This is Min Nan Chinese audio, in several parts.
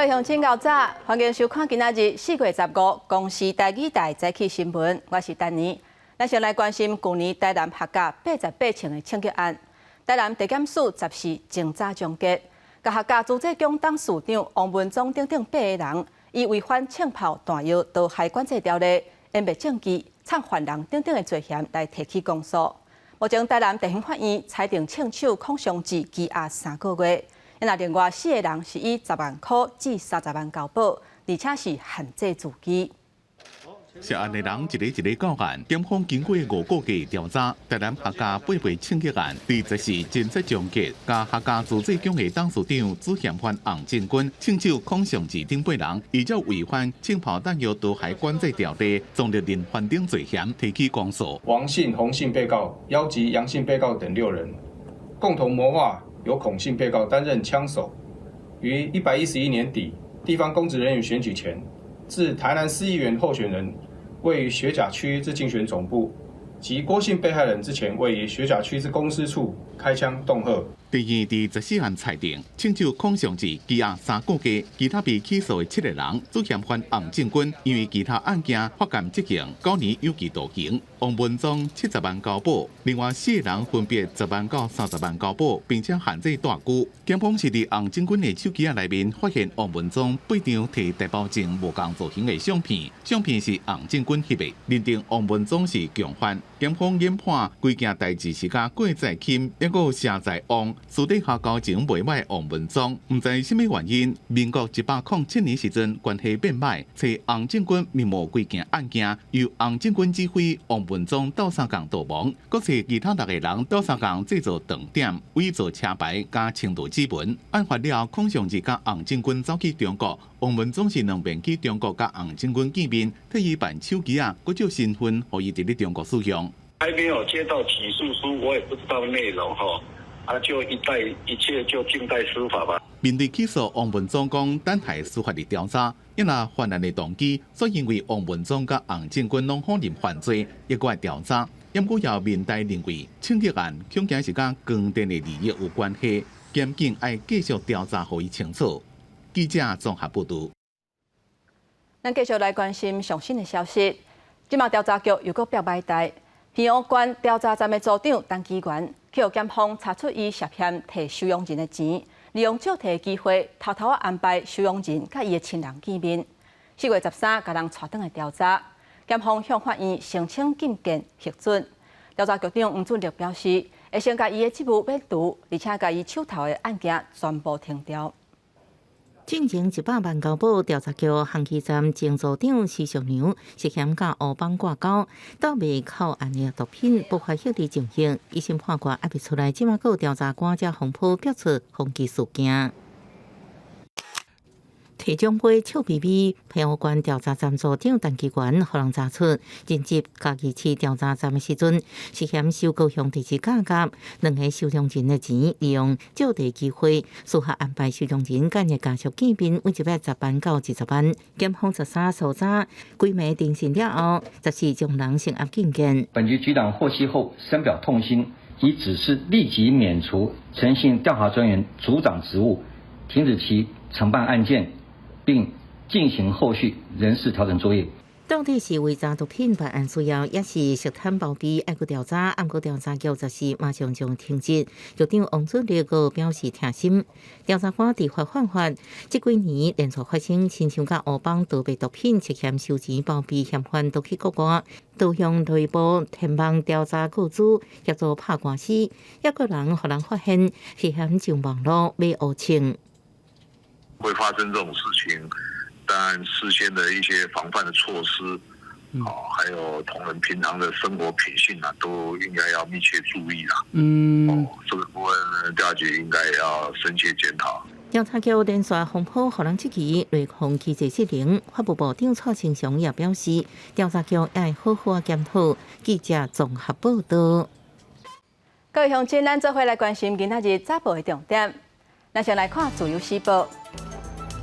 各位鄉親𠢕早，歡迎收看今仔日4月15公視台語台早起新聞，我是丹妮。咱先來關心舊年台南學甲88槍的槍擊案，台南地檢署十四偵查終結，共學甲資製廠董事長王文忠等等八个人，以違反槍炮彈藥毒害管制條例、湮滅證據、藏犯人等等的罪嫌來提起公訴。目前台南地方法院裁定槍手孔祥志羈押3個月。那另外四个人是以10萬箍至30萬交保，而且是限制自羈。涉案的人一个一个到案，檢方經過5個月調查，台南客家八八槍擊案，佇十四偵查終結，共客家自治廠的董事長主嫌犯洪正軍、槍手孔尚志等八人，依照違反槍炮彈藥毒害管制條例、藏匿人犯等罪嫌提起公訴。王姓、洪姓被告邀集楊姓被告等六人，共同謀劃由孔姓被告擔任槍手，於111年底地方公職人員選舉前，至台南市議員候選人位於學甲區之競選總部及郭姓被害人之前位於學甲區之公司處開槍恫嚇。地院佇十四號裁定，槍手孔尚志羈押3個月，其他被起訴的七個人，主嫌犯洪正軍因為其他案件發監執行，9年有期徒刑。王文忠70萬交保，另外四個人分別10萬到30萬交保，並且限制蹛居。檢方是佇洪正軍的手機仔內面發現王文忠八張提台胞證無仝造型的相片，相片是洪正軍翕的，認定王文忠是共犯。檢方研判規件代誌是佮郭在欽，抑閣有謝在旺私底下交情袂䆀王文忠，毋知啥物原因，民國107年時陣關係變䆀，揣洪正軍密謀規件案件，由洪正軍指揮王文忠鬥相共逃亡，閣揣其他六個人鬥相共製造斷點，偽造車牌佮簽注指紋。案發了後，孔祥志佮洪正軍走去中國，王文忠是兩遍去中國佮洪正軍見面，替伊辦手機仔，閣借身份予伊佇咧中國使用。還沒有接到起訴書，我也不知道內容哈。啊，就一待一切就靜待司法吧。面對起訴，王文忠講等待司法的調查，伊若犯案的動機，所以因為王文忠佮洪正軍攏否認犯罪，猶閣愛調查。毋過姚明代認為，槍擊案恐驚是佮光電的利益有關係，檢警愛繼續調查，予伊清楚。記者綜合報導。咱繼續來關心上新的消息。這馬調查局又閣變歹代，澎湖縣調查站的組長陳其元，去予檢方查出伊涉嫌提收容人的錢，利用借提的機會，偷偷仔安排收容人佮伊的親人見面。4月13，共人帶轉來調查，檢方向法院申請禁見核准。調查局長黃俊烈表示，會先共伊的職務免除，而且共伊手頭的案件全部停掉。進前100萬交保調查局航機站前組長徐淑娘涉嫌佮烏幫掛鈎，倒賣口岸的毒品不法協議情形，一審判決還未出來，這馬閣調查官才風波爆出封機事件。提獎杯笑眯眯，澎湖縣調查站組長陳其元，予人查出任職嘉義市調查站的時陣，涉嫌收高雄地市價格兩个收容人的錢，利用借貸機會，私下安排收容人佮伊家屬見面，每一擺10萬到20萬。檢方13搜查規暝偵訊了後，14將人聲押禁見。本局局長獲悉後，深表痛心，已指示立即免除陳姓調查專員組長職務，停止其承辦案件，並進行後續人事調整作業。到底是為查毒品辦案需要，抑是涉貪包庇？愛閣調查，毋過調查局十四馬上將停職。局長王俊烈閣表示痛心。調查官佇法犯法，這幾年連續發生親像佮烏幫倒賣毒品、涉嫌收錢包庇嫌犯逃去國外，導向內部天網調查個資，協助拍官司，抑閣人予人發現涉嫌上網路買烏槍。會發生這種事情，當然事先的一些防範的措施，哦，還有同仁平常的生活品性啊，都應該要密切注意啦。哦，這個部分調查局應該也要深切檢討。調查局連續風波，予人質疑內控機制失靈。法務部長蔡清祥也表示，調查局愛好好檢討。記者綜合報道。各位鄉親，咱做伙來關心今仔日早報的重點。咱先來看《自由時報》。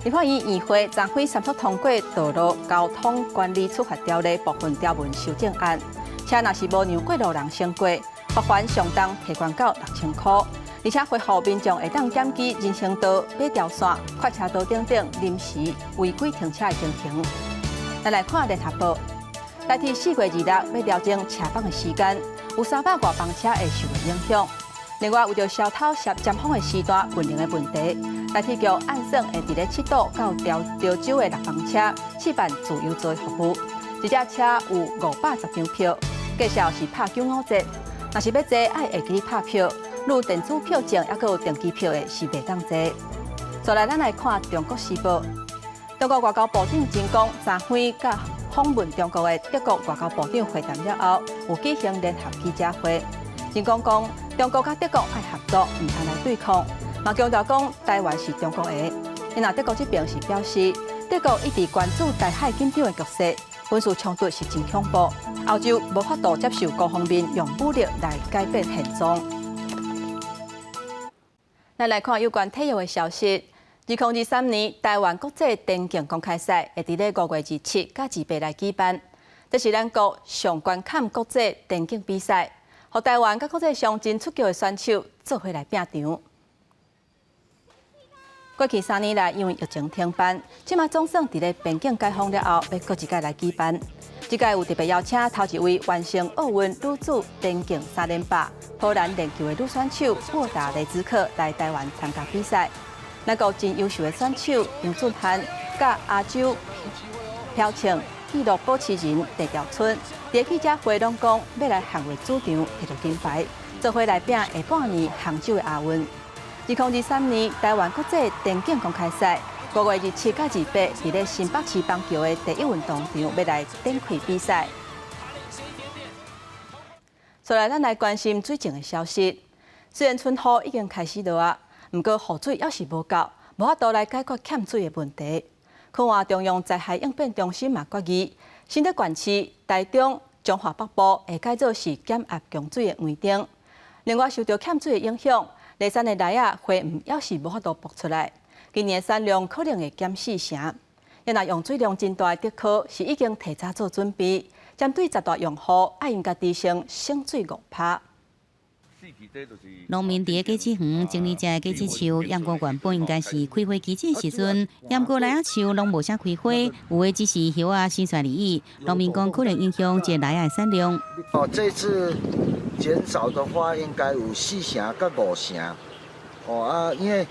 立法院院會昨昏三讀通過《道路交通管理處罰條例》部分條文修正案，車若是無讓過路人先過，罰鍰上重提懸到6000箍。而且恢復民眾會當檢舉人行道、馬條線、快車道等等臨時違規停車的情形。咱來看聯合報，台鐵4月26欲調整車班的時間，有300外班車會受到影響。另外，為著消偷尖峰的時段運能的問題，台鐵局按算會佇咧七堵到潮州的六班車試辦自由座服務，一隻車有510張票，價數是拍95折。若是欲坐，愛會記拍票，如電子票證抑閣有登機票的是袂當坐。再來，咱來看《中國時報》，中國外交部長秦剛昨昏佮訪問中國的德國外交部長會談了後，有舉行聯合記者會。秦剛講，中國佮德國愛合作，毋通來對抗。嘛強調講，台灣是中國的。若德國這邊是表示，德國一直關注台海緊張的局勢，軍事衝突是真恐怖。歐洲無法度接受各方面用武力來改變現狀。咱來看有關體育的消息。2023年台灣國際電競公開賽會佇咧5月27佮28來舉辦。這是咱國上懸坎國際電競比賽，予台灣佮國際上真出局的選手做伙來拼場。過去3年來，因為疫情停辦，這馬總算佇咧邊境解封了後，欲閣一擺來舉辦。這屆有特別邀請頭一位完成奧運女子電競三連霸、波蘭練球的女選手沃達雷茲克來台灣參加比賽。咱國真優秀的選手楊俊翰，佮亞洲飄槍紀錄保持人鄭兆春，佇記者會攏講欲來捍衛主場，摕著金牌，做伙來拼下半年杭州的亞運。2023年台灣國際電競公開賽，5月27佮28，佇咧新北市板橋的第一運動場欲來展開比賽。再來，咱來關心水情的消息。雖然春雨已經開始落啊，毋過雨水猶是無夠，無法度來解決欠水的問題。科華中央災害應變中心嘛決議，新竹縣市、台中、彰化北部會改做是減壓供水的黃燈。另外，受著欠水的影響，梨山的梨仔花毋猶是無法度爆出來，今年產量可能會減四成。若用水量真大的竹科是已經提早做準備，針對十大用戶，愛用家己省省水5趴。農民佇咧果子園整理這果子樹，毋過原本應該是開花季節時陣，毋過梨仔樹攏無啥開花，有的只是葉仔生出來而已。農民講可能影響這梨仔的產量。哦，這次減少的話，應該有四成佮五成。哦啊，因為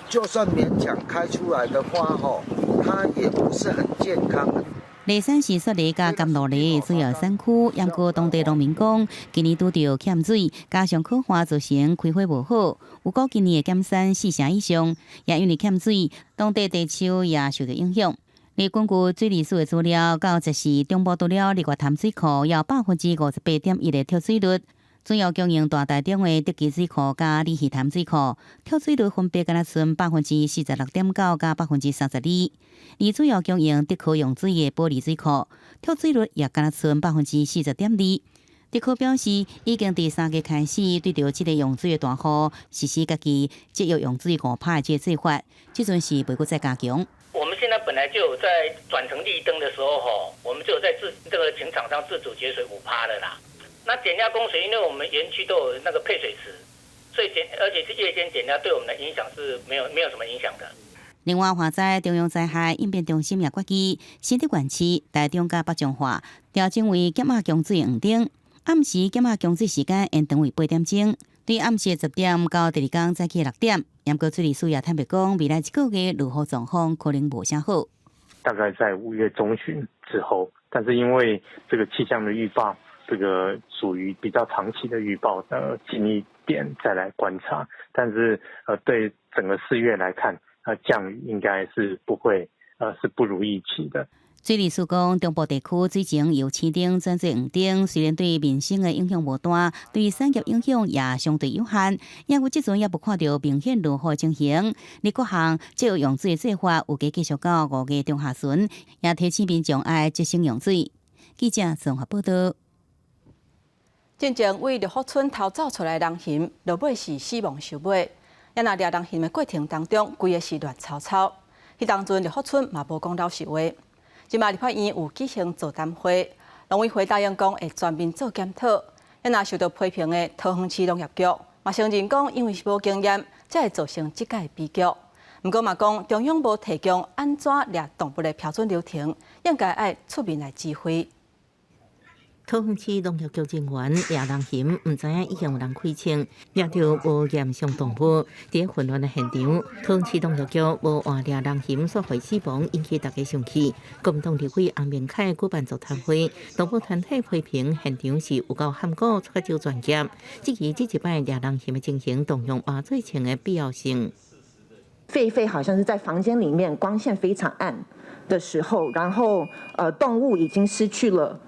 就算勉強開出來的話，吼，它也不是很健康。梨山是雪梨佮甘露梨主要產區，毋過當地農民講，今年拄著欠水，加上苦旱造成開花無好，有估今年會減產四成以上。也因為欠水，當地茶樹也受著影響。而根據水利署的資料，到這時中部除了日月潭水庫有58.1%的蓄水率，主要供應大台中的竹崎水庫佮鯉魚潭水庫，蓄水率分別敢若賰46.9%佮32%。而主要供應竹科用水的埔里水庫，蓄水率也敢若賰40.2%。竹科表示，已經佇3月開始對著這个用水的大戶實施家己節約用水5趴的這个做法，這陣是袂閣再加強。我們現在本來就有在轉成綠燈的時候，吼，我們就有在自這個請廠商自主節水5趴的啦。那減壓供水，因為我們園區都有那個配水池，所以減而且是夜間減壓，對我們的影響是沒有什麼影響的。另外，旱災中央災害應變中心也決議，新竹縣市、台中佮北彰化調整為減壓供水黃燈，暗時減壓供水時間延長為8點鐘，對暗時10點到第二工早起6點。毋過水利署也坦白講，未來一個月落雨狀況可能無啥好。大概在5月中旬之後，但是因為這個氣象的預報，這個屬於比較長期的預報，近一點再來觀察。但是，對整個4月來看，降雨應該是不會，是不如預期的。水利署講，中部地區水情由青燈轉做黃燈，雖然對民生的影響無大，對產業影響也相對有限。因為這陣也無看著明顯落雨情形。而各項節約用水的做法有會繼續到5月中下旬，也提醒民眾愛節省用水。記者綜合報道。進前佇六福村偷走出來人熊，落尾是死亡收尾。啊若掠人熊的過程當中，規个是亂糟糟。彼當陣六福村嘛無講老實話。這馬立法院有舉行座談會，農委會答應講會全面做檢討。啊若受到批評的桃園市農業局，嘛承認講因為是無經驗，才會造成這擺悲劇。毋過嘛講中央無提供按怎掠動物的標準流程，應該愛出面來指揮。桃園市農業局人員掠人熊，毋知影已經有人開槍，掠著無驗傷動物。佇混亂的現場，桃園市農業局無換掠人熊煞予死亡，引起大家生氣。國民黨立委翁明凱舉辦座談會，動物團體批評現場是有夠罕見，缺少專業，質疑這一擺掠人熊的情形動用麻醉槍的必要性。狒狒好像是在房間裡面光線非常暗的時候，然後動物已經失去了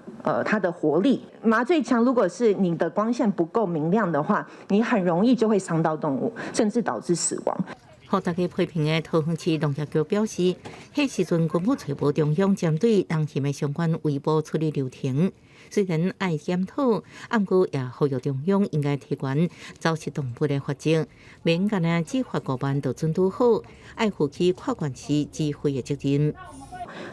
它的活力。麻醉槍如果是你的光線不夠明亮的話，你很容易就會傷到動物，甚至導致死亡。予大家批評的桃園市農業局表示，彼時陣根本揣無中央針對人熊的相關圍捕處理流程。雖然愛檢討，毋過也呼籲中央應該提懸走失動物的罰則，免干焦只罰5萬就準拄好，愛負起跨縣市指揮的責任。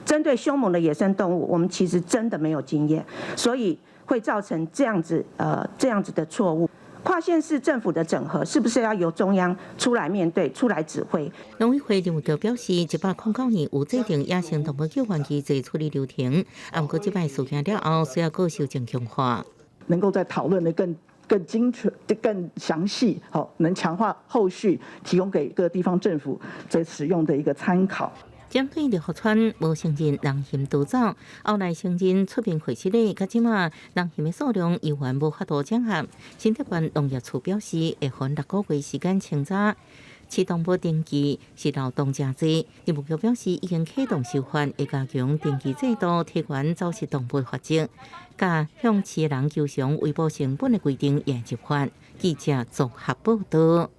針對兇猛的野生動物，我們其實真的沒有經驗，所以會造成這樣子的錯誤。跨縣市政府的整合，是不是要由中央出來面對、出來指揮？農委會林務局表示，109年有制定野生動物救援機制處理流程，毋過這擺事件了後，需要閣修正強化，能夠再討論得更精確、更詳細，好，能強化後續提供給各地方政府在使用的一個參考。針對劉福川無承認人熊逃走，後來承認出面解釋咧，佮這馬人熊的數量猶原無法度整合。新竹縣農業處表示，會分6個月時間清查，飼動物登記是漏洞誠濟。林務局表示，已經啟動修法，會加強登記制度，提懸走失動物罰則，佮向飼人求償維保成本的規定也入法。記者綜合報道。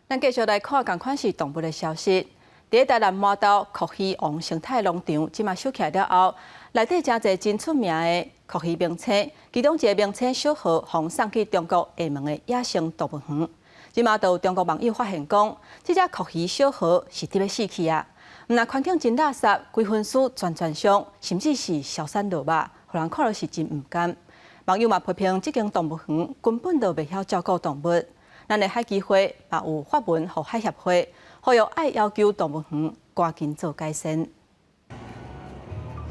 咱繼續來看仝款是動物的消息。佇台南麻豆蛞蝓王生態農場，這馬收起來了後，內底誠濟真出名的蛞蝓明星，其中一個明星小豪，予送去中國廈門的野生動物園。這馬就有中國網友發現講，這隻蛞蝓小豪是佇欲死去啊！毋但環境真垃圾，規身軀全全傷，甚至是消散落肉，予人看了是真毋甘。網友嘛批評這間動物園根本就袂曉照顧動物。咱的海基會嘛有發文予海協會，呼籲愛要求動物園趕緊做改善。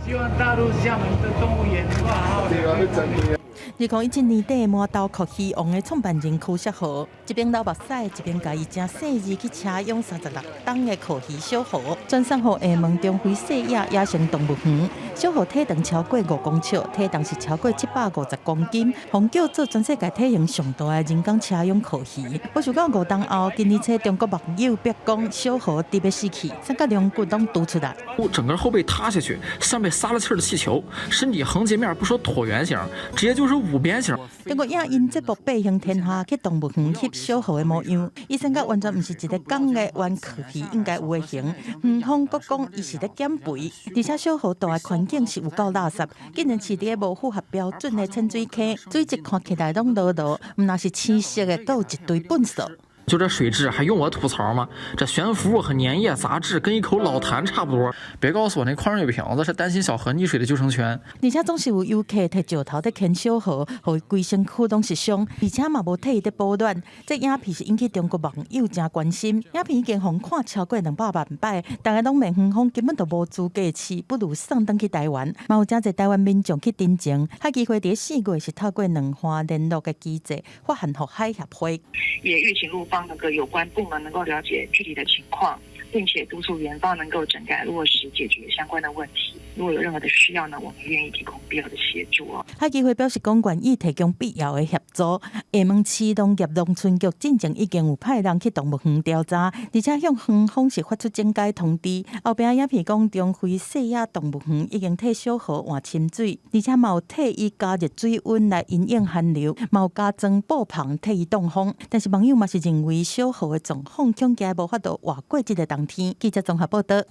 希望大陸廈門的動物園能夠好好的。2017年底，麻豆蛞蝓王的創辦人柯錫豪，一邊流目屎，一邊共伊誠細膩去車養36噸的蛞蝓小豪，轉送予廈門中非細野野生動物園。小豪體長超過5公尺，體重是超過750公斤，予叫做全世界體型上大的人工車養蛞蝓。無想到5冬後，今年初中國網友白講小豪佇欲死去，三角龍骨攏凸出來。整個後背塌下去，像被撒了氣的氣球，身體橫截面不說橢圓形，直接就是五邊形。中國影音節目《百行天下》去動物園翕小豪的模樣，伊身軀完全毋是一個公的原蛞蝓應該有的型。園方閣講伊是咧減肥，而且小豪蹛的環境是有夠垃圾，竟然飼佇個無符合標準的淺水坑，水質看起來攏濁濁，毋但是青色的，閣有一堆糞埽。就這水質還用我吐槽嗎？這懸浮物和粘液雜質跟一口老痰差不多。別告訴我那礦泉水瓶子是擔心小河溺水的救生圈。而且總是有遊客提石頭佇牽小豪，予伊規身軀攏是傷，而且嘛無替伊佇保暖。這影片是引起中國網友誠關心。影片已經予看超過200萬擺，大家攏罵園方根本就無資格飼，不如送轉去台灣。嘛有誠濟台灣民眾去陳情。海基會佇4月是透過兩岸聯絡的機制，發函予海協會，也籲請陸方那個有關部門能夠了解具體的情況，並且督促園方能夠整改落實解決相關的問題。如果有任何的需要呢，我們願意提供必要的協助哦。海基會表示講願意提供必要的協助。廈門市農業農村局進前已經有派人去動物園調查，而且向園方是發出整改通知。後壁影片講，中非細野動物園已經替小豪換深水，而且嘛有替伊加熱水溫來因應寒流，嘛有加裝布棚替伊擋風。但是網友嘛是認為小豪的狀況恐驚無法度活過這個冬天。記者綜合報道。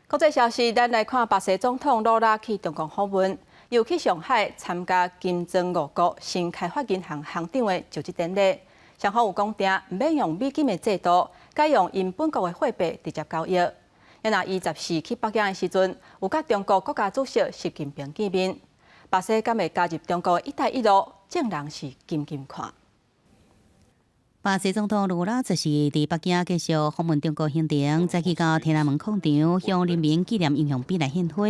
國際消息，咱來看巴西總統魯拉去中國訪問，又去上海參加金磚五國新開發銀行行長的就職典禮。雙方有講定，毋免用美金的制度，改用𪜶本國的貨幣直接交易。啊若伊14去北京的時陣，有佮中國國家主席習近平見面。巴西敢會加入中國的“一帶一路”，眾人是緊緊看。巴西總統盧拉這是佇北京繼續訪問中國行程，早起到天安門廣場向人民紀念英雄碑來獻花。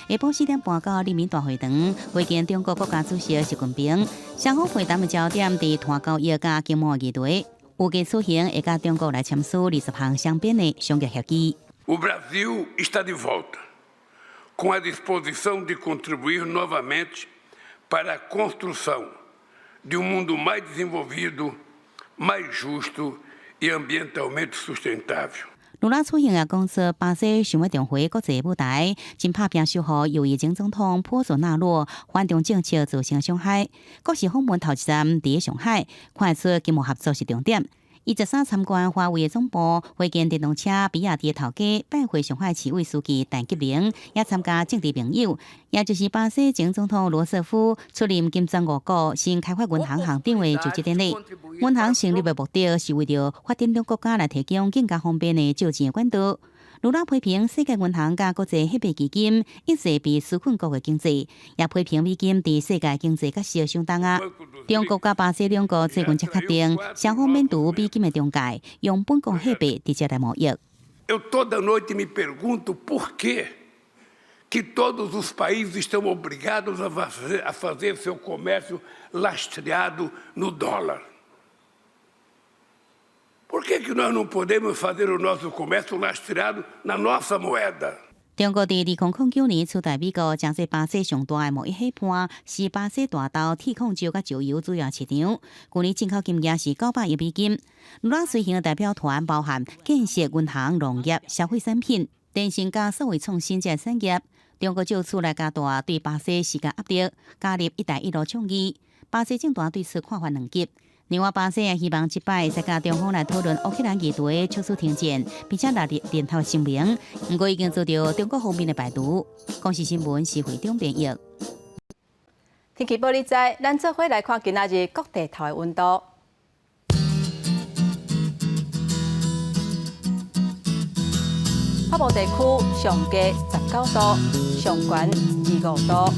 下晡4點半到人民大會堂會見中國國家主席習近平。雙方會談的焦點佇碳交易佮經貿議題。預計此行會佮中國來簽署20項雙邊的商業協議。 O Brasil está de volta, com a disposição de contribuir novamente para a construção de um mundo mais desenvolvido, mais justo e ambientalmente sustentável。盧拉此行也講說，巴西想欲重回國際舞台，真拍拚受予右翼前總統波索納洛反中政策造成傷害。國事訪問頭一站佇上海，看會出經貿合作是重點。伊13參觀華為的總部，會見電動車比亞迪的頭家，拜會上海市委書記陳吉寧，也參加政治盟友，也就是巴西前總統羅瑟夫出任金磚五國新開發銀行行長的就職典禮。銀行成立的目的是為著發展中國家來提供更加方便的借錢管道。盧拉批評世界銀行佮國際貨幣基金一直被紓困國的經濟，也批評美金佇世界經濟角色相當啊。中國佮巴西兩國最近才確定，雙方免除美金的中介，用本國貨幣直接來貿易。 Eu toda noite me pergunto por que que todos os países estão obrigados a fazer seu comércio lastreado no dólar. Por que que nós não podemos fazer o nosso comércio lastreado na nossa moeda? 中國佇2009年取代美國，成做巴西上大的貿易夥伴，是巴西大豆、鐵礦石佮石油主要市場。去年進口金額是900億美金。盧拉隨行的代表團包含建設、銀行、農業、消費產品、電信佮數位創新這產業。中國藉此來加大對巴西施加壓力，加入“一帶一路”倡議。巴西政壇對此看法兩極。另外，巴西也希望這擺會使佮中方來討論烏克蘭議題，促使停戰，並且納入聯合聲明。毋過已經遭到中國方面的排除。公視新聞是會長編譯。天氣報你知，咱做伙來看今仔日各地頭的溫度。北部地區上低19度，上懸25度。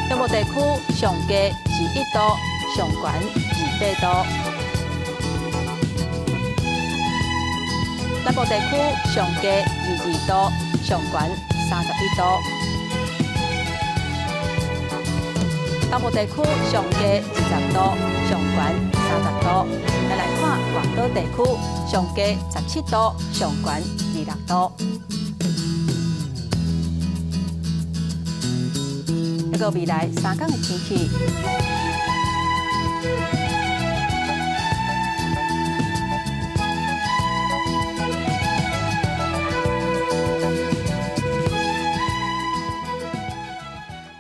中部地區上低21度，上懸28度；南部地區上低22度，上懸31度；東部地區上低20度，上懸30度。再來看外島地區上低17度，上懸26度。這個未來3天的天氣。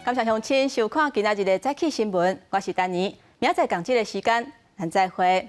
感謝鄉親收看今仔日的早起新聞，我是丹妮，明仔載仝這个時間，咱再會。